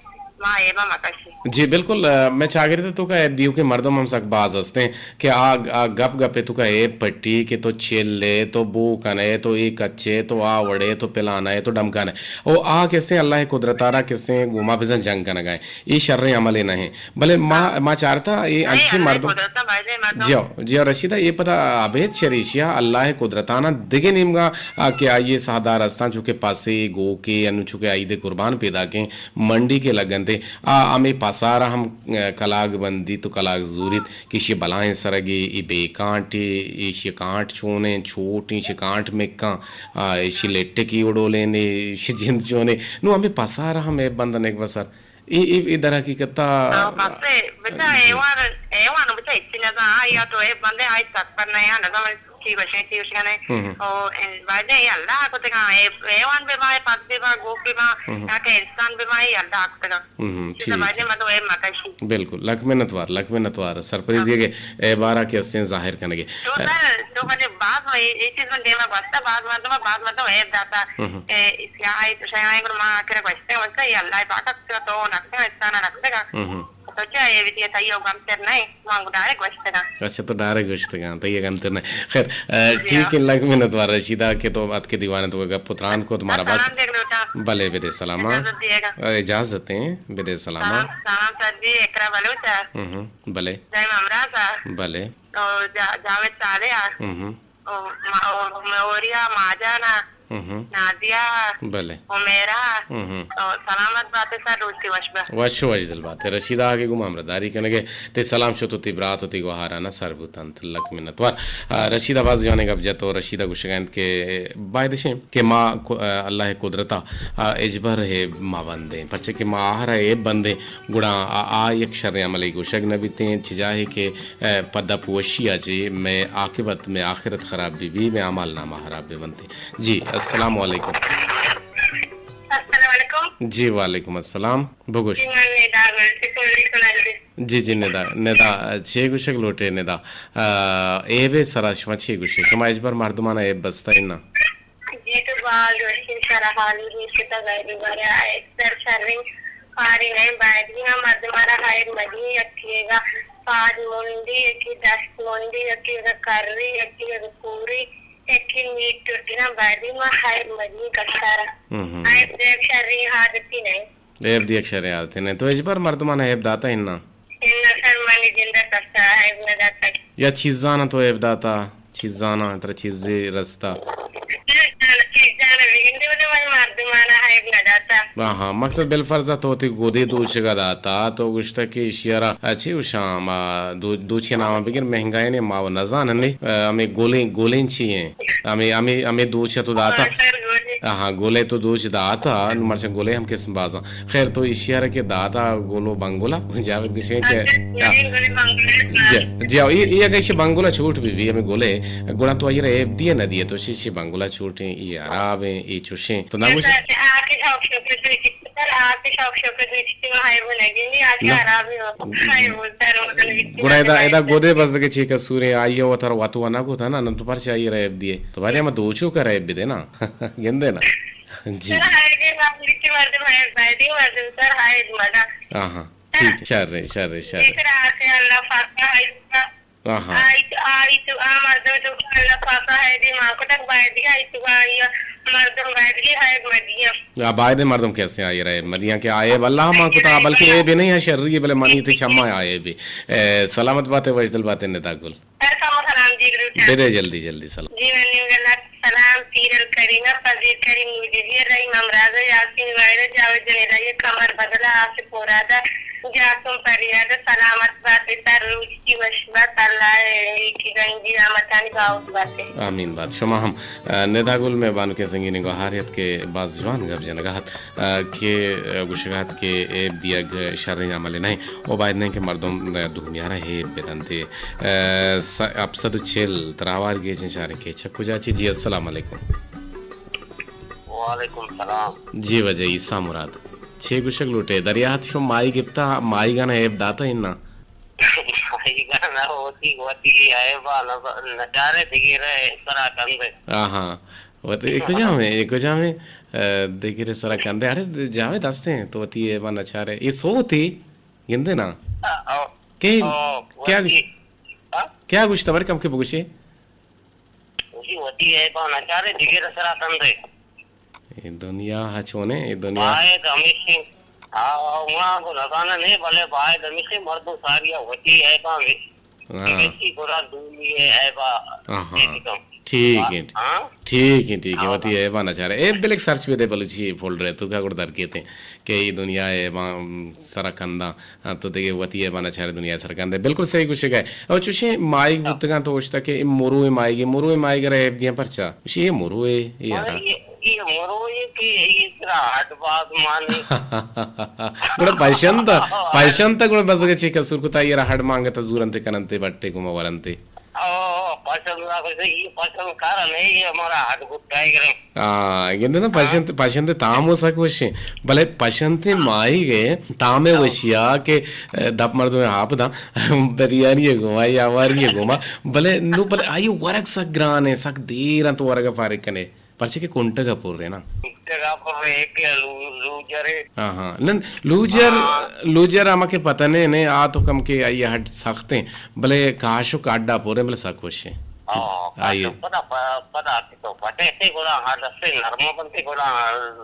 ما ایبا مکشی۔ جی بالکل، ء، مئے چاگرد ء توکا ایب دیوکیں مردم ہم سک باز ہستیں کہ آ، آ گپ گپ ء توکا ایب پٹی کہ تو چل ئے، تو بو کن ئے، تو اے کچ ئے، تو آ وڑ ئے، تو پلان ئے، تو ڈمکان ئے۔ او آ کسیں اللہ ء قدرت ء را کسیں گوما بزاں جنگ کنگا ایں۔ اے شریں عملے نہ ایں۔ بلے ما، ہاں۔ ما چارتا اے نہیں، انچیں اللہ مردم، قدرت ء بایدیں مردم۔ جی ہو، جی ہو رشیدہ، اے پدا ابید شریشیا اللہ ء قدرتانا دگہ نیمگا، آ، کہ آئی ء ساہدار ہستاں، چونکہ پسے، گوکے، انو چونکہ عید قربان پیداکیں، منڈی کہ لگنتے، آ ہمے پسارا ہم، آ، کلاگ بندیت و کلاگ زوریت کہ ایشی بلائیں سرگے، اے بے کانٹے، ایشی کانٹ چونیں، چوٹیں، ایشی کانٹ مکاں، آ، ایشی لٹکی وڈولیں، ایشی جند چونیں۔ نو ہمے پسارا ہم اے بندن ایک بسر۔ اے، اے، اے در حقیقت ء ہاں، پسے بچا حیوان، حیوان بچا ہچی نہ زان، آیا تو اے بندے آئی سک پر نہ یا نہ زان چی گوشیں، چی گوشیں۔ ہم۔ او، اے، بایدیں اے اللہ کتگاں، اے حیوان بہ باں، اے پس بہ باں، گوک بہ باں، ہم۔ یا کہ انسان بہ باں، اے اللہ کتگاں۔ ہم، چیزا ٹھیک۔ بایدیں مردم اے مکشی۔ بالکل، لک منت وار، لک منت وار، سرپدی ہاں۔ دیگے، اے بارا کہ استیں ظاہر کنگے۔ تو سر، تو کنے باز و اے، اے چیز من دیما گوستا، باز مردم، باز مردم اے داتا، ہم۔ اے، اس یا آئی تو شاید آئی گڑا ما آخر گوشتے، گوشتا، اے اللہ پاک تو نکتے، انسان نکتے گا۔ ہم۔ تو چا اے ویدیو تئی او گم تر نہ، ما گڈارے گوشتگا۔ اچھا، تو ڈائریکٹ گوشتگاں، تئی گنتر نہ۔ خیر، آ، جی ٹھیک ہاں۔ ہے، لک منت وار رشیدہ کہ تو اتکے دیوان تو گپ و تران کو تمہارا بس۔ سلام دیگ لوٹا۔ بلے، بدے سلام۔ اجازت دیے گا۔ آ، اجازت ہیں، بدے سلام۔ سلام، سلام سر جی، اقرا بلوچ ہے۔ ہم، ہم، بلے۔ جائم امراض ہے۔ بلے۔ او جا-، جاوید صالح ہے۔ ہم، ہم۔ او ما-، او موریا ماجانا۔ ہم، ہم۔ نازیہ۔ بلے۔ عمیرہ۔ ہم، ہم۔ او سلامت باتے سر، روچ تی وش بہ۔ وش و وش دل باتے۔ رشیدہ آگے گوں ہمراہ داری کنگے۔ تے سلام شت و تی برات و تی گوہارانا سر بوتنت۔ لک منت وار۔ آ، رشیدہ باز جوانیں گپ جت و رشیدہ گوشگا انت کہ باید اشیں کہ ما کو-، آ، اللہ قدرتا، آ، اجبر ہے ما بندیں۔ پرچہ کہ ما آہرا ہے بندیں، گڑا آ، آ یک شر عملی گوشگ نہ بیتیں، چجاہے کہ ء پہ دپ وشی ء چہ مئے عاقبت، مئے آخرت خراب بہ بی، مئے اعمال نامہ خراب بہ بنت۔ جی، السلام علیکم۔ السلام علیکم۔ جی، وعلیکم السلام۔ بگوش۔ جی، من ندا گل سے پوری کنال سے۔ جی، جی، ندا، ندا، چے گوشگ لوٹے ندا؟ آ، ایبے سرا شما چے گوشے؟ شما اجبر مردمان ایب بستا ہے نا؟ جی تو باز وشیں سر حالی نیست تا غیر بارے اکثر شریں کاری نہیں، باید بھی ہم مردمارا خیر مدی، یکی گا پاد مندی، یکی دست مندی، یکی گا کری، یکی گا کوری، یکی میٹ ٹوٹی نہ، باید بھی ما خیر مدی کسارا۔ ہم، ہم۔ ایب دیگ شریں عادتی نہیں۔ ایب دیگ شریں عادتی نہیں۔ تو اجبر مردمان ایب داتا ہے نا؟ اناں سر منی جند ء کس ء عیب نہ داتگ۔ یا چیزاناں تو عیب داتا؟ چیزاناں ترا چیزے رستا؟ نہ، نہ، چیزاناں بگندے بلے من مردماناں عیب نہ داتا۔ ہاں، ہاں، مقصد بالفرض تو وتی گدے دوچگا داتا، تو گوشتا کہ ایشی ء را چے گوشاں ما دو-، دوچی نام بگر مہنگائیں ما و نزاننے، ہمیں گولیں، گولیں چی ہیں؟ ہمیں، ہمیں، ہمیں دوچ تو داتا۔ ہاں، سر، گولے۔ ہاں، گولے تو دوچ داتا، نو مرچاں گولے ہم قسم بازاں۔ خیر، تو ایشی ء را کہ داتا گولو بنگولا، جاوید گشیں کہ، اچھا، ہاں۔ گولے، گولے بنگولا۔ جی، جی، اے، اے اگہ ایشی بنگولا چوٹ بی بی، ہمیں گولے، گڑا تو ایرا ایب دیے نہ دیے، تو شی، شی بنگولا چوٹیں، اے حرابیں، اے چوشیں۔ تو نہ گوش۔ اچھا، اچھا، آ کے شوق شوق سے سر، آ کے شوق شوق سے کسی میں ہائے بولے گی، نہیں، آ کے نہ۔ حراب ہی ہو۔ ہائے بولتا ہے، مطلب، گڑا ادا، ادا گودے بس کہ چی قصوریں، آئی وتر وتو نہ گوتا نا، نہ تو پرچہ آئی را ایب دیے۔ تو بارے ہم دوچو کا ایب بدے نا۔ گندے نا۔ جی، سر، جی۔ ہائے گے، ہم لکھی مردم ہے، بایدی مردم، سر، ہائے مدہ۔ ہاں، ہاں۔ ٹھیک، شر ہے، شر ہے، شر ہے۔ سر، آ کے اللہ پاک کا ہائے۔ ہاں، ہاں۔ آئی تو، آئی تو، آ مردم تو اللہ پاک کا ہائے دے، ماں کو تک بایدی، آئی تو، آئی مردم بایدی، ہائے مدیاں۔ آ، بایدیں مردم کسے آئی را ایب مدیاں کہ آئی ایب اللہ مان کتا، بلکہ ایب نہیں ہے، شری ہے، بلے منی تے چما آئی ایب۔ اے، سلامت باتے، وشدل باتے ندا گل۔ سر، کمو سلام جی لوٹاں۔ بدے جلدی جلدی سلام۔ جی، من نیم گلات سلام پیر الکریمہ، پذیر کریم موجودی، رحیم امراض، یاسین وائرہ، جاوید جنیدہ، قمر بدلہ، آصف مرادہ، جاسم پریادہ، سلامت بات، سر روچ کی وش بات، اللہ کی گنجی رحمتانی باوت بات۔ آمین بات۔ شما ہم، آ، ندا گل میں بانکیں سنگینی گوہار ات کہ باز جوان گپ جنگا ات۔ ء کہ گوشگ ء ات کہ ایب دیگ شریں عملے نہ انت و باید نہ انت کہ مردم دومی ء را ایب بدنت۔ ء، س-، ہپت سد و چل تراوار گیجیں شاریں کیچک کجا چی؟ جی، السلام علیکم۔ وعلیکم سلام۔ جی واجہ عیسیٰ مراد، چے گوشگ لوٹے؟ دریاہت شو مائی گپتا، مائی گانا ایب داتا اناں؟ مائی گانا وتی، وتی ایبا نہ، نچارے دگرے سرا کندے۔ آہاں۔ وت اے کجام اے؟ اے کجام اے؟ دگرے سرا کندے۔ اڑے جاوید ہستیں، تو وتی عیباں نچارے۔ اے سوتے گندے نا؟ آ، آ، کہ آ، کیا وتی، گوش-، آ؟ کیا گوشتا بر کم کے بگوشے؟ وتی، وتی عیباں نچارے، دگرے سرا کندے۔ اے دنیا ہچونے، اے دنیا۔ باید ہمیشیں، آ، آ، ما کو نزانہ نہیں، بلے باید ہمیشیں مردم ساری وتی عیباں ہاں۔ بگندی گڑا دومی ء عیبا ہاں، ہاں۔ چیزی کن۔ ٹھیک ہے۔ ہاں؟ ٹھیک ہے، ٹھیک ہے۔ ہاں۔ وتی عیبا نہ چارے۔ اے بلک سرچ بہ دے بلوچی فولڈر ء تو کا گڑ در کیتے کہ اے دنیا ء عیبا سرا کنداں، تو دگہ وتی عیبا نہ چارے دنیا سر کندے۔ بالکل صحیح گوشے گئے۔ او چوشیں مائیگ ہاں۔ بوتگاں تو اوشتا کہ اے مرو مائیگ، مرو مائیگ را عیب دیاں پرچا؟ گوشی اے مرو اے، اے ہاں، یارا۔ اے، اے مرو اے کہ اے ترا ہڈ باز مانی۔ گڑا پشند، پشند گڑا بزگ چی قصور کتا، اے را ہڈ مانگتا زورنتے کننتے بٹے گما ورنتے۔ او، پشند نا کچھ، اے پشند کارا نہیں، اے ہمارا ہڈ گٹا ہی کریں۔ ہاں، گندے نا ہاں۔ پشند، پشند تام و سک وشیں۔ بلے پشند مائی گئے، تام ہاں۔ وشیا کہ، اے، دپ مردم آپ دا، بریانی گما یا واری گما۔ بلے نو، بلے آئی ورگ سک گران ہے، سک دیر انت ورگ فارغ کنے۔ پرچے کہ کنٹگ ء پر نا۔ کنٹگ ء پر ایک لو-، لوجر ہے۔ ہاں، ہاں۔ نن لوجر، ہاں۔ لوجر ہما کہ پتہ نے، نے آ تو کم کہ آئی ہڈ سخت ہیں، بلے کاشک ہڈ ء پر ہیں، بلے سک وش ہیں۔ ہاں، آئی کاشک پدا، پ-، پدا کہ تو پٹے تے گڑا ہڈ سے نرم بنتے گڑا۔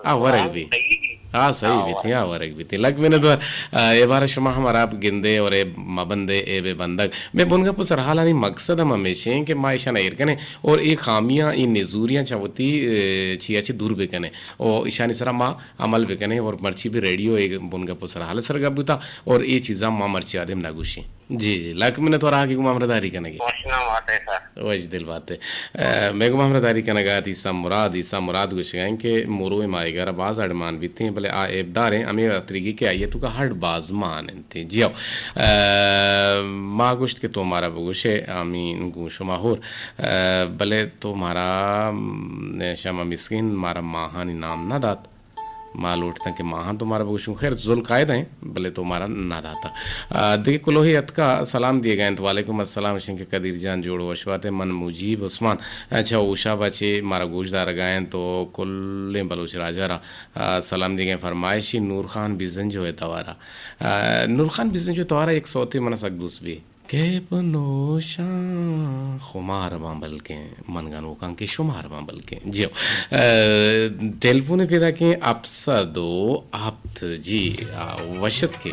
ہاں، ورگ بھی۔ صحیح۔ ہاں، صحیح ہاں، بیتی، ورگ۔ ہاں، ورگ بیتی۔ لگ منت وار، آ، اے بارہ شما ہم ہراب گندے اور اے مبندے، اے بے بندگ۔ مئے بنگپ و سرحالانی مقصد ہم ہمیش ایں کہ ما ایشان ایر کنیں اور اے خامیاں، اے نزوریاں چہ وتی، اے، چیا چہ دور بکنیں اور ایشانی سرا ما عمل بکنیں اور مرچی بھی ریڈیو اے بنگپ و سرحال سر گپ بوتا اور اے چیزاں ما مرچی آدم نہ گوشیں۔ جی، جی، لک منت وار آ کہ گوں ما ہمراہ داری کنگے۔ وش نام آتے سر۔ وش دل باتے۔ اے، مئے گوں ما ہمراہ داری کنگا ات عیسیٰ مراد، عیسیٰ مراد گوشگا ایں کہ مرو مائیگا را باز اڑمان بیتیں، بلے آ ایبدار ایں، ہمے ہاتریگی کہ آئی ء توکا ہڈ باز مان انت۔ جی ہو۔ اے، ما گوشت کہ تو مارا بگوشے، آمین گوں شما ہور۔ اے، بلے تو مارا، م، شما مسکین مارا ماہانی نام نہ دات۔ ما لوٹتاں کہ ماہاں تو مارا بگوشوں۔ خیر، ذوالقاعدہ ایں، بلے تو مارا نہ داتا۔ آ، دگہ کلوہے اتکا سلام دیگا انت۔ وعلیکم السلام، شنکہ قدیر جان جوڑ وش باتے۔ من مجیب عثمان، اچھا، اوشابا چے مارا گوش دارگا انت تو کلیں بلوچ راجا را آ، سلام دیگیں فرمائشی نور خان بزنجو ء توارا۔ آ، نور خان بزنجو ء توارا یک سوتے من سک دوست بی۔ کیپ نوشاں خمار باں بلکیں، من گنوکاں کہ شمار باں بلکیں۔ جی ہو۔ آ، ٹیلیفون پیدا کیں ہپت سد و ہپت۔ جی، آ، وشت کے۔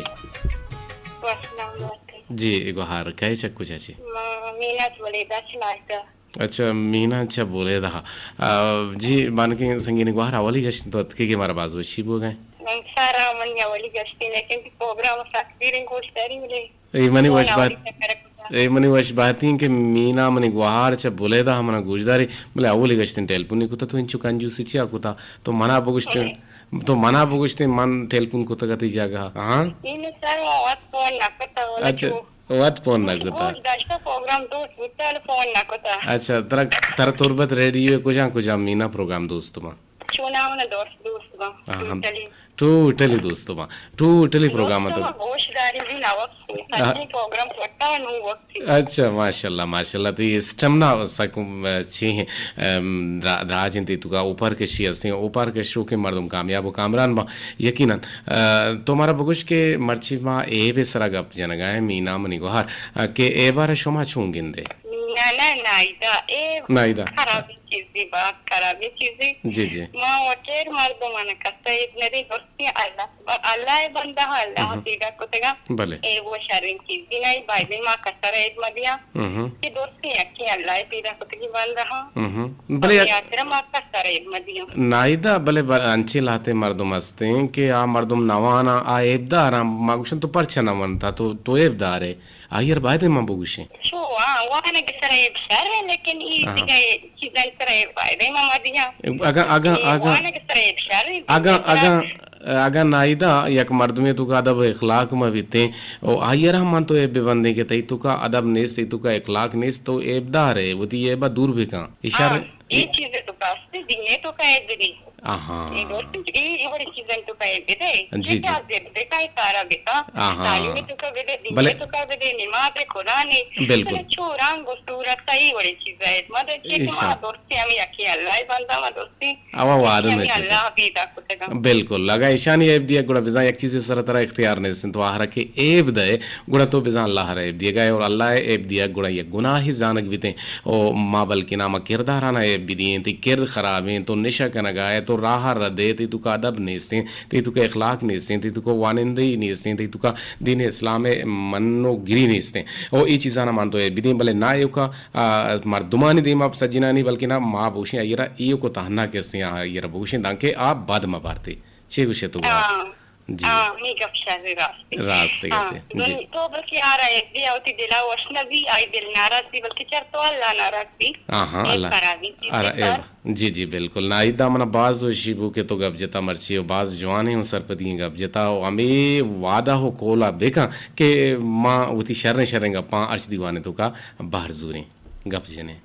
وسلام علیکم۔ جی، گوہار، کئے چک کجا چے؟ ما مینات ولی دس لاکھ۔ اچھا، مینا چہ بولیدہ۔ آ، جی، بانکیں سنگینی گوہر اولی گشت تو اتکے کہ مارا باز وشی بوگئے۔ من سارا من اولی گشتی، لیکن پروگرام سک دیریں گوش داری ملے۔ اے منی وش بات، اے منی وش باتیں کہ مینا منی گوہار چہ بولیدہ منا گوش داری، بلے اولی گشتیں ٹیلیفونی کتا تو انچو کنجوسی چیا کتا؟ تو منا بگشتیں، تو منا بگشتیں من ٹیلیفون کتگ تی جاگہ۔ ہاں؟ این سر وقت فون نہ کتا، اچھا۔ وت فون نہ کتا۔ گوش داشتہ پروگرام دوست بوتا، ولی فون نہ کتا۔ اچھا، ترا، ترا تربت ریڈیو کجا کجا مینا پروگرام دوست باں؟ چوناونا دوست، دوست باں۔ ہاں، ہم ٹوٹلی۔ ٹوٹلی دوست باں۔ ٹوٹلی پروگرام دوست تو۔ باں، گوش داری بھی نہ وقت۔ آ۔ سچی پروگرام پٹا نو وقت۔ اچھا، ماشاءاللہ، ماشاءاللہ۔ تو یہ سٹمنا سکم چی ہیں، ام، را-، راج انت تو کا اوپر کشی ہستیں، اوپر کشو کے مردم کامیاب و کامران باں۔ یقیناً۔ آ، تو مارا بگوش کہ مرچی ما ایب ء سرا گپ جنگا ایں، مینا منی گوہار، آ، کہ ایبا را شما چون گندے؟ مینا نہ، نائدہ، ایب نائدہ۔ خرابیں چیزے، باز خرابیں چیزے۔ جی، جی۔ ما وتیر مردماں کسا ایب ندیں، درستیں اللہ، اللہ ء بندہ، اللہ ء پیدا کتگا۔ بلے۔ ایب و شریں چیزے نہ، بایدیں ما کسا را ایب مدیاں۔ کہ درستیں یکیں اللہ ء پیدا کتگیں بندہ۔ بلے ہمے ہاترا ما کسا را ایب مدیاں۔ نائدہ، بلے ب-، انچیں لہتے مردم ہستیں کہ آ مردم نواناں، آ ایبداراں، ما گوشن تو پرچہ نہ ونتا، تو، تو ایبدار ئے، آئی ء را باید ایں ما بگوشیں۔ چو، آ، وانگ ء سرا ایب شر ایں، لیکن ای دگہ چیزانی سرا ایب باید ایں ما مدیاں۔ اگاں، اگاں، اے اگاں، وانگ ء سرا ایب شر ایں، اگاں، دگہ سرا اگاں، اگاں نائدہ یک مردمے توکا ادب و اخلاق مہ بیتیں، او آئی ء را ہم من تو ایب بہ بندیں کہ تئی توکا ادب نیست، تئی توکا اخلاق نیست، تو ایبدار ئے، وتی ایب ء دور بکن۔ اشار ہاں، اے چیز تو کاستے دینے تو کہہ دی۔ آہاں۔ اے دوست، اے، اے وڑیں چیزانی توکا اے بدے۔ جی، جی۔ اجازت بدے، کائے کارا بکا۔ آہاں۔ تعلیم توکا بدے، دین بلے توکا بدے، نماز، قرآن۔ بالکل۔ بلے چو رنگ و صورت اے وڑیں چیزا اے۔ ما درچے کہ ما ایشاں۔ درستی ہمیں یکی اللہ بندہ، ما درستی آوا وعدہ یکی میں ہمیں چکا۔ اللہ پیدا کتگا۔ بالکل۔ اگا ایشانی عیب دیگ گڑا بزاں یک چیزے سر ترا اختیار نیست انت۔ تو آہرا کہ عیب دے، گڑا تو بزاں اللہ را عیب دیگا ئے، اور اللہ ء عیب دیگ گڑا یک گناہے زانگ بیتیں۔ او ما بلکنا ما کردارانا عیب بدییں، تئی کرد خرابیں، تو نشہ کنگا ئے، تو راہ ء رد ئے، تئی توکا ادب نیستیں، تئی توکا اخلاق نیستیں، تئی توکا وانندہی نیستیں، تئی توکا دین اسلام ء منوگری نیستیں۔ او اے چیزانا مان تو عیب بدییں، بلے نا ایوکا، آ، مردمانی دیما سجنانی، بلکنا ما بوشیں آئی را ایوکو تہنا کسیں، آ، آئی را بوشیں دانکہ آ بد مبارتے۔ چے گوشے تو گڑا؟ ہاں۔ جی۔ ہاں، نی گپ شر راست۔ راست ہاں، گپے۔ جی۔ تو بلکہ آرا ایک دی آوتی دلا وش نہ بی، آئی دل ناراض بی، بلکہ چر تو اللہ ناراض بی۔ ہاں، ہاں، اے اللہ۔ خرابی چیز آرا، اے سر۔ واہ۔ جی، جی، بالکل۔ ناہید، داں منا باز وشی بو کہ تو گپ جتا مرچی و باز جوانیں و سرپدی گپ جتا و ہمے وعدہ و قولا بکن کہ ما وتی شریں شریں گپاں ہرچ دیوانے توکا بہر زوریں، گپ جنیں۔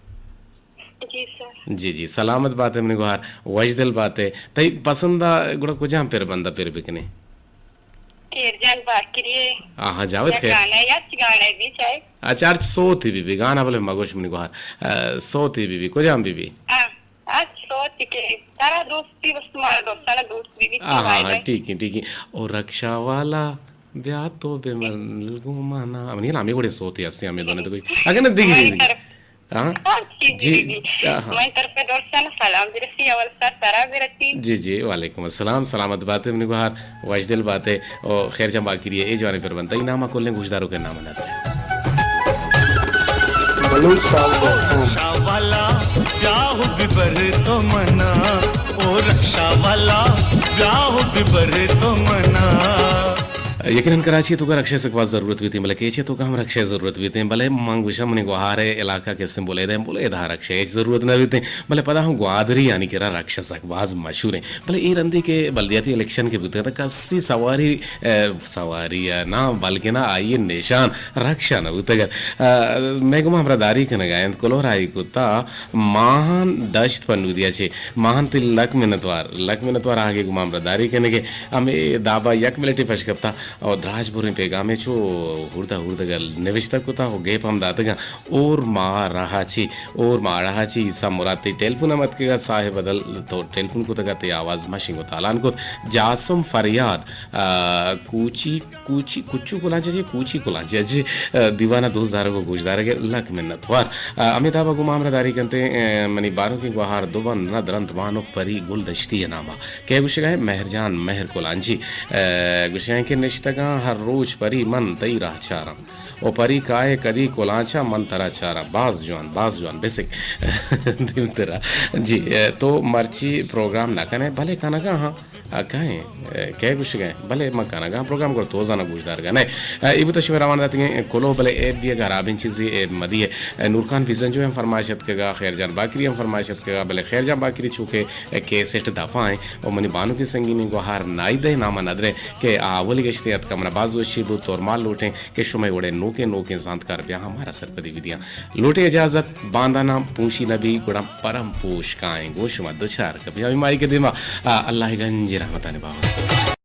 جی سر۔ جی، جی، سلامت بات ئے منی گوہار، وشدل بات ئے۔ تئی پسندہ گڑا کجام پر بندہ پر بکنیں؟ خیر جان باکری ئے۔ آہا، جاوید خیر۔ گانا یا چی گانا بی چاہے؟ اچھا، ہرچ سوتی بی بی، گانا بلے مگوش منی گوہار۔ آ، سوتی بی بی، کجام بی بی؟ آ، ہرچ سوتی کہ ترا دوستی بس مارا دوستانا دوست بی بی، آہا، بھائی ہاں، بھائی۔ ٹھیک ہے، ٹھیک ہے۔ او رکشہ والا، بیا تو بے مل گو مانا۔ منی ہمے وڑیں سوتی ہستی ہمے دونے تو کچھ۔ اگر نہ دیکھ منی طرف ہاں؟ ہاں، جی، جی، جی، جی۔ ہاں، ہاں۔ من طرف دوستان سلام برسی، اول سر ترا برسی۔ جی، جی، وعلیکم السلام، سلامت بات ئے منی گوہار، وشدل بات ئے، او خیر جان باکری ئے، اے جوانیں پر بنتا، اے نام کلیں گوشداروں کے نام نہ۔ بلوچ ساز ڈاٹ کام۔ رکشہ والا، بیا ہو ببر تو منا، او رکشہ والا، بیا ہو ببر تو منا۔ یقیناً کراچی ء توکا رکشہ ء سک باز ضرورت بیتیں، بلے کیچ ء توکا ہم رکشہ ء ضرورت بیتیں، بلے من گوشاں منی گوہار ء علاقہ کہ استیں بلیدہ ء، بلیدہ ء رکشہ ء ہچ ضرورت نہ بیتیں، بلے پدا ہم گوادری آنی کرا رکشہ سک باز مشہور ایں۔ بلے اے رندے کہ بلدیاتی الیکشن کہ بوتگ تہ کسی سواری، ا، سواری ء نام بلکنا آئی ء نشان رکشہ نہ بوتگ ات۔ ا، مئے گوما ہمراہ داری کنگا انت، کلوہ راہی کتا ماہان دشت پنودیا چے۔ ماہان تئی لک منتوار، لک منتوار آہگے گوما ہمراہ داری کنگے۔ ہمے دابا یک منٹے پش کپتا او دراج بریں پیغامے چو ہوردا ہوردگا نوشتہ کتا او گیپ ہم داتگا۔ اور ما راہا چی، اور ما راہا چی عیسیٰ مراد تئی ٹیلیفون ہم اتکگا صاحب بدل تو ٹیلیفون کتگا تئی آواز ما شنگ و تالان کت۔ جاسم فریاد، آ، کوچی کوچی، کچو کلانچہ چی، کوچی کلانچہ چی، ا، دیوانہ دوست دارگ و گوشدارگ ء لک منت وار۔ ا، ہمے دابا گوں ما ہمراہ داری کنت ء، ا، منی بانکیں گوہار دو بند ندرنت بانک پری گل دشتی ء ناما۔ کئے گوشگا ہے؟ مہر جان مہر کلانچی۔ ا، گوشگا ہے کہ نشتگاں ہر روچ پری من تئی راہ چاراں۔ او پری کائے کدی کلانچا من ترا چاراں۔ باز جوان، باز جوان، بسک۔ دیمترا۔ جی، ا، تو مرچی پروگرام نہ کنے، بلے کنگا ہاں۔ آ، کئے، اے، کئے گوشگ ء؟ بلے من کنگ ء آں پروگرام گڑا تو زاناں گوشدارگ ء نئے۔ اے، اے بوت شمئے روان داتگیں کلوہ، بلے ایب دیگ ہرابیں چیزے ایب مدیے۔ اے، نورخان بزنجو ہم فرمائش اتکگ ء، خیر جان باکری ہم فرمائش اتکگ ء، بلے خیر جان باکری چونکہ، اے، کیسٹ دپا ایں و منی بانکیں سنگینیں گوہار ناہید ء نام ء ندریں کہ آ اولی گشتے اتکا، منا باز وشی بوت، تورمال لوٹیں کہ شمئے وڑیں نوکیں نوکیں زانتکار بیاہاں مارا سرپدی بدیاں۔ لوٹیں اجازت، بانداناں پونشی نبی، گڑا پرم پوش کائیں، گوں شما دچار کپیں۔ ہمے ماہیگ ء دیما، آ، اللہ ء گنجیں رحمتانی باور۔